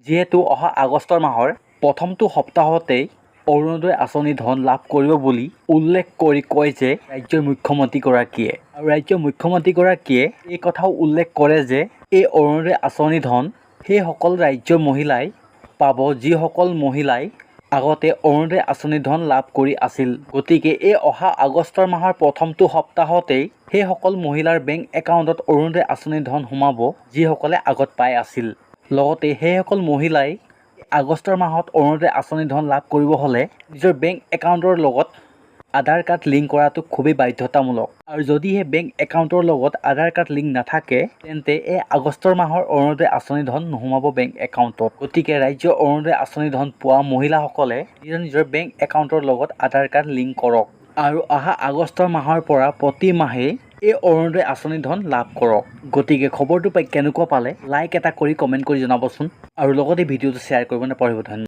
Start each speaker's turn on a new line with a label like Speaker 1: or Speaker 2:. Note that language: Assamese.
Speaker 1: যিহেতু অহা আগষ্টৰ মাহৰ প্ৰথমটো সপ্তাহতেই অৰুণোদয় আঁচনি ধন লাভ কৰিব বুলি উল্লেখ কৰি কয় যে ৰাজ্যৰ মুখ্যমন্ত্ৰীগৰাকীয়ে। আৰু ৰাজ্যৰ মুখ্যমন্ত্ৰীগৰাকীয়ে এই কথাও উল্লেখ কৰে যে এই অৰুণোদয় আঁচনি ধন সেইসকল ৰাজ্যৰ মহিলাই পাব, যিসকল মহিলাই আগতে অৰুণোদয় আঁচনি ধন লাভ কৰি আছিল। গতিকে এই অহা আগষ্টৰ মাহৰ প্ৰথমটো সপ্তাহতেই সেইসকল মহিলাৰ বেংক একাউণ্টত অৰুণোদয় আঁচনি ধন সোমাব, যিসকলে আগত পাই আছিল। লগতে সেইসকল মহিলাই আগষ্টৰ মাহত অৰুণোদয় আঁচনি ধন লাভ কৰিব হ'লে নিজৰ বেংক একাউণ্টৰ লগত আধাৰ কাৰ্ড লিংক কৰাটো খুবেই বাধ্যতামূলক। আৰু যদিহে বেংক একাউণ্টৰ লগত আধাৰ কাৰ্ড লিংক নাথাকে, তেন্তে এই আগষ্টৰ মাহৰ অৰুণোদয় আঁচনি ধন নোসোমাব বেংক একাউণ্টত। গতিকে ৰাজ্যৰ অৰুণোদয় আঁচনি ধন পোৱা মহিলাসকলে নিজৰ নিজৰ বেংক একাউণ্টৰ লগত আধাৰ কাৰ্ড লিংক কৰক আৰু অহা আগষ্টৰ মাহৰ পৰা প্ৰতি মাহেই এই অৰুণোদয় আঁচনি ধন লাভ কৰক। গতিকে খবৰটো পাই কেনেকুৱা পালে, লাইক এটা কৰি কমেণ্ট কৰি জনাবচোন আৰু লগতে ভিডিঅ'টো শ্বেয়াৰ কৰিব নাপাহৰিব। ধন্যবাদ।